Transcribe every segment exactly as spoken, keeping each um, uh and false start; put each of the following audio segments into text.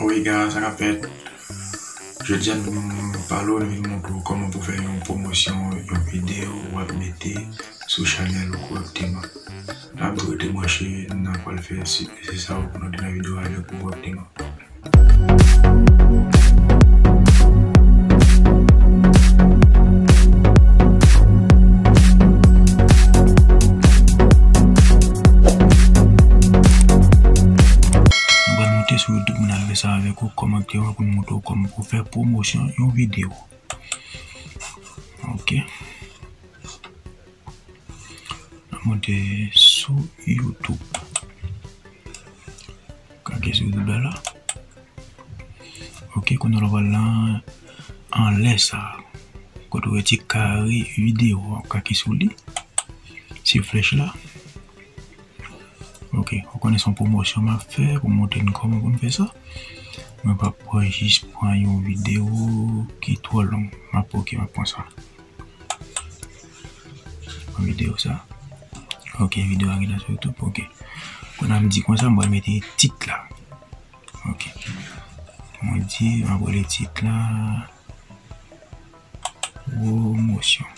Wi, gars, sa k ap fèt? Jodi a, nou vin pale w, nou vin montre w kòman pou fè yon pwomosyon, yon videyo w ap mete sou chanèl ou kòrèkteman. N ap tou rete branche, n ap pral fè se, se sa w pou nou te nan videyo a avèk ou kòrèkteman. Nou pral monte sou YouTube, moun al fè sa avèk ou, kòman ke w ap montre w kòman pou fè pwomosyon yon videyo. Ok. N ap monte sou YouTube. Klike sou YouTube la, la. Ok, kounye a w pral nan anlè sa. Kote w wè ti kare videyo a, w ap klike sou li. Ti flèch la. Ok, ou konnen se yon pwomosyon m ap fè pou montre n kòman pou n fè sa. Mwen p ap pran, jis pran yon videyo ki twò long. M ap, ok, m ap pran sa. Pran videyo sa. Ok, videyo a gentan sou YouTube. Ok. Kounye a m di konsa, m pral mete tit la. Ok. Mwen di, m ap rele tit la pwomosyon.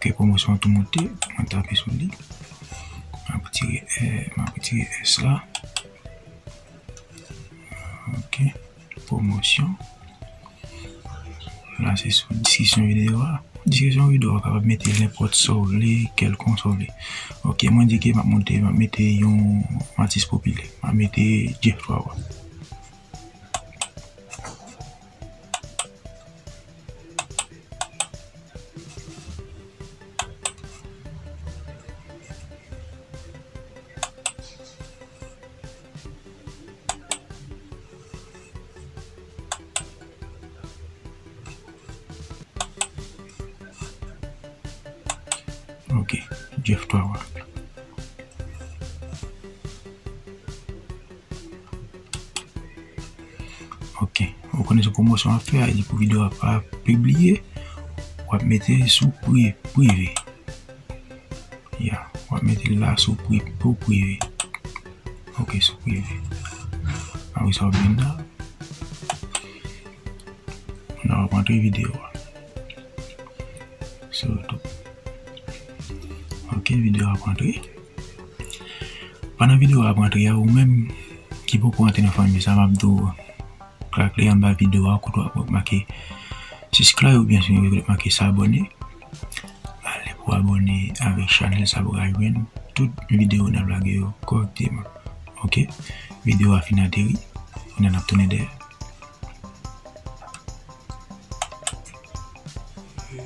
Ok, pwomosyon an tou monte. Mwen tape sou li. M ap retire, eh, m ap retire S la. Ok. Pwomosyon. La, se sou deskripsyon videyo a. Deskripsyon videyo a, w kapab mete nenpòt sa w vle, kèlkonk sa w vle. Ok, mwen di ke m ap monte, m ap mete yon atis popilè. M ap mete Jeff Twawa. Ok, Jeff Twawa. Ok, ou konnen se pwomosyon w ap fè a, epi pou videyo a pa pibliye, w ap mete sou pri-, prive. Ya, w ap mete l la sou pri-, pou prive. Ok, sou prive. Apre sa, w ap vin la. La, w ap antre videyo a. Sou YouTube. Ok, videyo a ap antre. Pandan videyo a ap antre a, ou menm ki poko antre nan fanmi sa, m ap di w, klike anba videyo a, kote w ap wè make subscribe oubyen sou yon make s'abonner. Ale pou abòne avèk chanèl sa pou ka jwenn tout videyo n ap lage yo kòrèkteman. Ok? Videyo a fin ateri. Kounye a n ap tounen dèyè.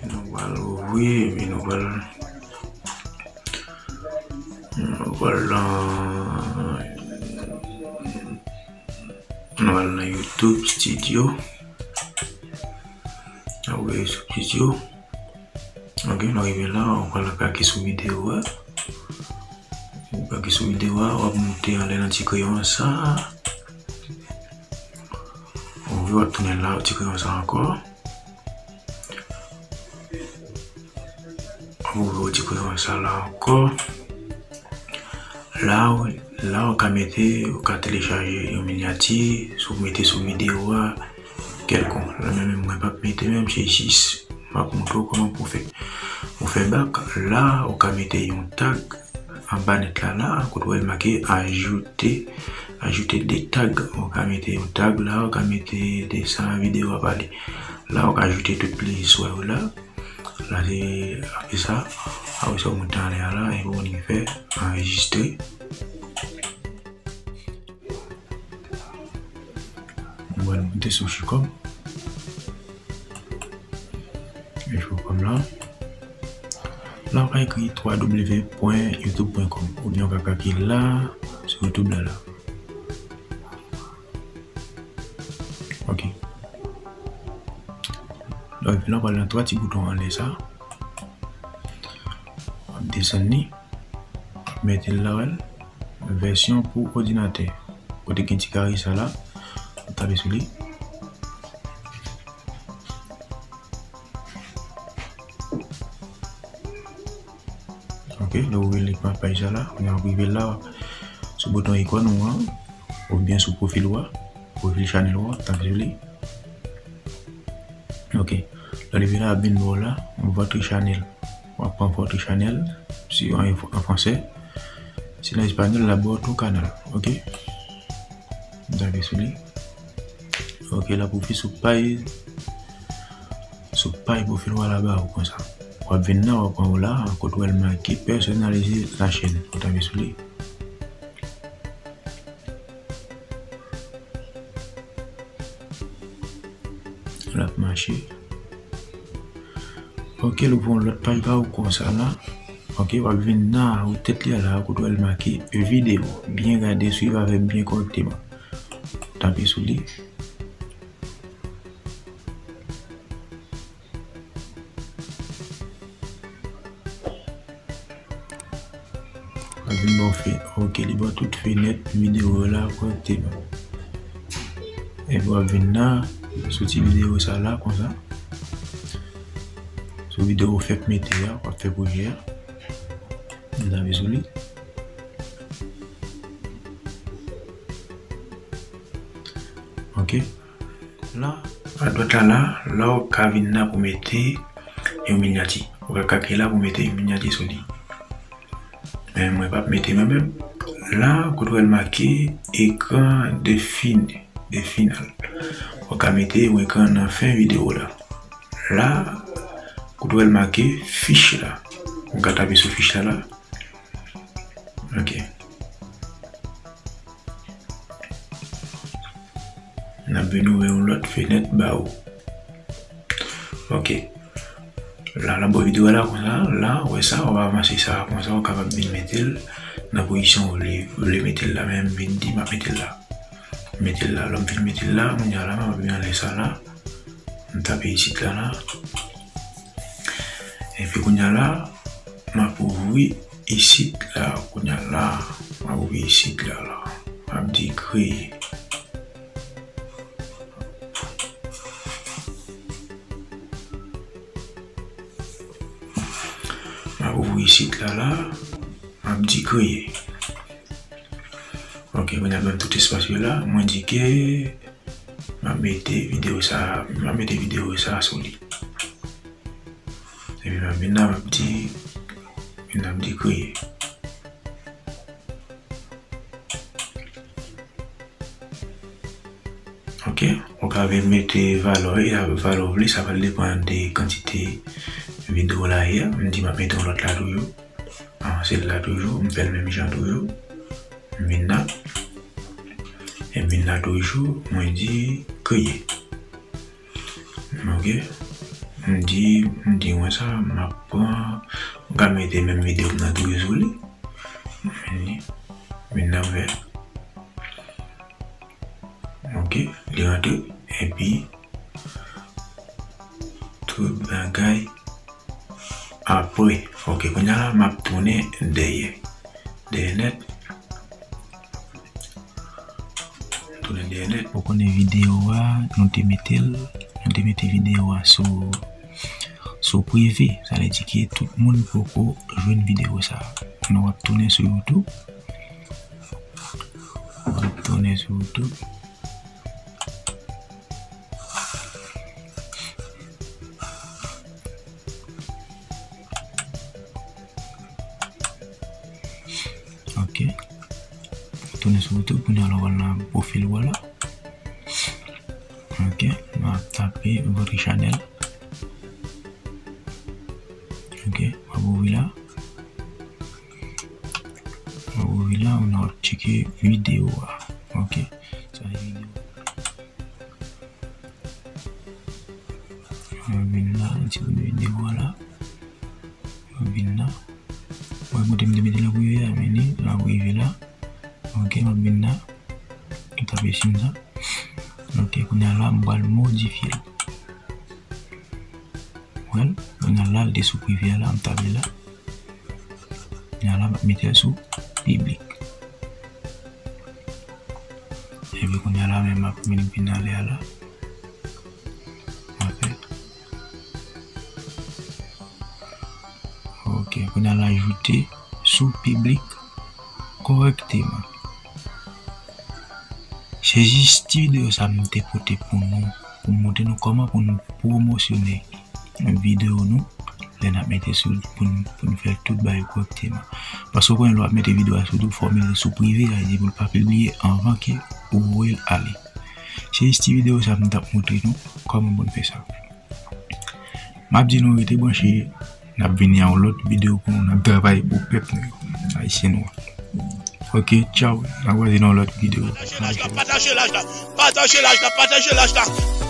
Nou pral ouvri, epi nou pral, nou pral nan, nou pral nan YouTube Studio. Apre YouTube Studio. Ok, nou rive la, ou pral klike sou videyo a. Ou klike sou videyo a, w ap monte anlè nan ti kreyon sa. Ou rive, w ap tounen la, ti kreyon sa ankò. Ou rive ti kreyon sa la ankò. La, w- la, ou ka mete, ou ka telechaje yon minyati, si w mete sou videyo a, kèlkonk. La, men, men mwen p ap mete menm, se jis m ap montre w kòman pou fè. Ou fè bak, la, ou ka mete yon tag anba nèt la, la, kote w wè make ajoute, ajoute de tag. Ou ka mete yon tag la, ou ka mete de sa videyo a pale. La, ou ka ajoute tout plis wè yo la. La, se apre sa, apre sa, ou monte anlè a la, epi ou konn fè anrejistre. Mwen monte sou Chicom. Chicom la. La, ou ka ekri w w w pwen youtube pwen kòm oubyen ou ka klike la, sou YouTube la, la. Ok. Donk, la, w pral nan twa ti bouton anlè sa. W ap desann li. W ap mete l la, wè l. Vèsyon pou òdinatè. Kote gen ti kare sa la. W ap tape sou li. Ok, lè w rive nan paj sa la, kounye a w rive la, sou bouton ikòn ou an, oubyen sou pwofil ou a, pwofil chanèl ou a, w ap tape sou li. Ok, lè w rive la, ap vin ba w la, votre channel. W ap pran votre channel, si an, an fransè. Si nan espanyòl, l ap ba w ton canal. Ok, tape sou li. Ok, l ap ouvri sou paj, sou paj pwofil ou a la ba ou konsa. W ap vin nan, w ap pran ou la, kote w wè l make personnaliser la chaîne. W tape sou li. L ap mache. Ok, l ouvri yon lòt paj ba ou konsa la. Ok, w ap vin nan an tèt li a la, kote w wè l make videyo. Byen gade, swiv avè m byen kòrèkteman. Tape sou li. L ap vin ba w fe-, ok, li ba w tout fenèt videyo yo la kòrèkteman. Epi w ap vin nan sou ti videyo sa la konsa. Sou videyo ou fèk mete a, w ap fè pwojè a. Vin tape sou li. Ok. La, adwat la la, la w ka vin la pou mete yon minyati. Ou ka klike la pou mete yon minyati sou li. Men mwen p ap mete mwen menm. La, kote w wè l make ekran de fin, de final. Ou ka mete yon ekran nan fen videyo la. La, kote w wè l make fich la. Ou ka tape sou fich la la. Ok. N ap vin ouvè yon lòt fenèt ba ou. Ok. La, la, bò videyo a la konsa, la, ou wè sa, w ap avanse sa konsa, ou kapab vin mete l nan pozisyon ou vle, ou vle mete l la, men m vin di m ap mete l la. Mete l la, lè m fin mete l la, kounye a la, m ap vin anlè sa la. M tape isit la, la. Epi kounye a la, m ap ouvri isit la, kounye a la, m ap ouvri isit la, la. M ap di kreye. M ap ouvri isit la, la. M ap di kreye. Ok, kounye a menm tout espas yo la, mwen di ke m ap mete videyo sa, m ap mete videyo sa sou li. Epi m ap vin la, m ap di, vin la, m di kreye. Ok, ou ka vin mete valè, e valè ou vle, sa pral depann de kantite videyo w la ye a. M di m ap mete yon lòt la toujou. Ah, se la toujou, m fè l menm jan toujou. M vin la. E m vin la toujou, mwen di kreye. Ok. M di, m di mwen sa, m ap pran, m ka mete menm videyo m nan toujou sou li. M vin, vin nan vè. Ok, li rantre. Epi, tout bagay apre. Ok, kounye a la, m ap tounen dèyè. Dèyè nèt. Tounen dèyè nèt. Ou konnen videyo a, nou te mete l, nou te mete videyo a sou, sou prive. Sa vle di ke tout moun poko jwenn videyo sa. Nou ap tounen sou YouTube. Nou ap tounen sou YouTube. Ok. Tounen sou YouTube, kounye a la w al nan pwofil ou a la. Ok, nou ap tape votre channel. Ok, w ap ouvri la. W ap ouvri la, nou ap tcheke videyo a. Ok, sa se videyo. Mwen vin la, ti bout videyo a la. Mwen vin la. Mwen kote m te mete l nan prive a, men li nan prive la. Ok, mwen vin la. Mwen tape sin sa. Ok, kounye a la, m pral modifye l. Wè l, kounye a la, l te sou prive a la, m tape la. Kounye a la, m ap mete l sou piblik. Epi kounye a la, men m ap vin, vin anlè a la. M ap fè. Ok, kounye a l ajoute sou piblik kòrèkteman. Se jis ti videyo sa m te pote pou nou, pou m montre nou kòman pou nou pwomosyone videyo nou, lè n ap mete sou, pou n, pou n fè tout bagay kòrèkteman. Paske w konnen lè w ap mete videyo a sou tou, fò w mete l sou prive, sa vle di pou l pa pibliye anvan ke ou voye l ale. Se jis ti videyo sa m t ap montre nou kòman pou n fè sa. M ap di nou rete branche, n ap vini a yon lòt videyo pou nou, n ap travay pou pèp nou yo, Ayisyen nou an. Ok, tchaw, n ap kwaze nan yon lòt videyo. Pataje laj la, pataje laj la, pataje laj la, pataje laj la.